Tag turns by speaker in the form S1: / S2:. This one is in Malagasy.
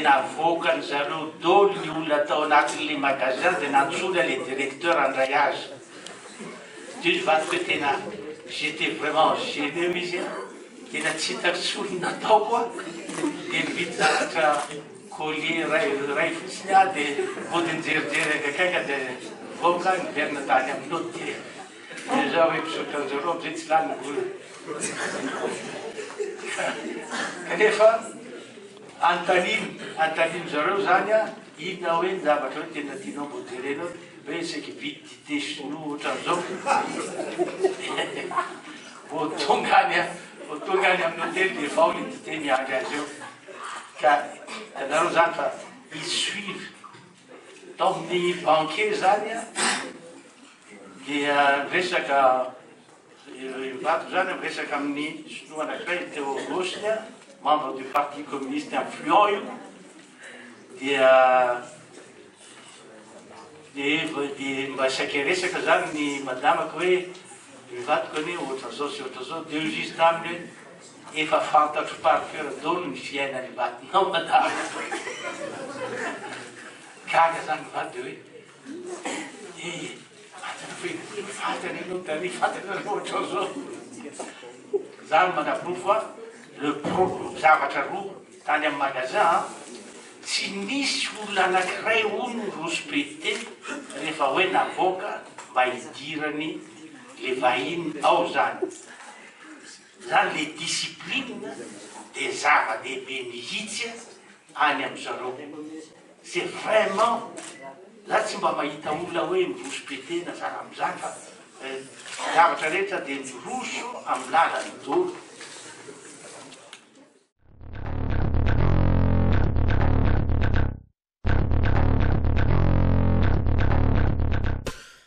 S1: navoakany zareo daholo ny olona tao anatin'le magasin, de nantsoina le directeur handray azy. De izy vadiko hoe tena j'étais vraiment gêné hoy izy a, tena tsy hitako intsony ny nataoko a, de nividy zavatra collier ray ray fotsiny aho, de mody nijerijery akaikaiky de nivoaka niverina tany amin'ny hôtel. De za hoe misaotra anjareo amizay tsy lany ny vola. Kanefa anontanino anontanino zareo zany a, inona hoe ny zavatra hoe tena tianao mbo jerena hoe saika hividy dite sinoa ohatran'izao. Vao tonga any a, vao tonga any amin'ny hotely de efa ao le dite miandry azy eo. Ka hitanareo zany fa ils suivent. Tao amin'ny banquier zany a, dia miresaka Ivato zany miresaka amin'ny sinoa anankiray teo Gosny, membre du parti communiste influent io, dia dia dia mba saika resaka zany ny madamako hoe ny vadiko anie ohatran'izao sy ohatran'izao, dia hoy izy taminy hoe efa fantatro par cœur daholo ny fiainan'ny vadinao madama. Gaga zany ny vady hoe Eh, fantatra fa fantatra ianao tary, fantatra ianao ohatran'izao. Zany manaporofo fa le pro zavatra roa tany amin'ny magasin an, tsy nisy olona anankiray hono ni-respecter rehefa hoe navoaka mba hidirany le vahiny ao zany. Zany le discipline de zava-dehibe mihitsy any amizareo. C'est vraiment za tsy mba mahita olona hoe miroso be tena zara amizany fa zavatra rehetra de miroso am lalany dolo.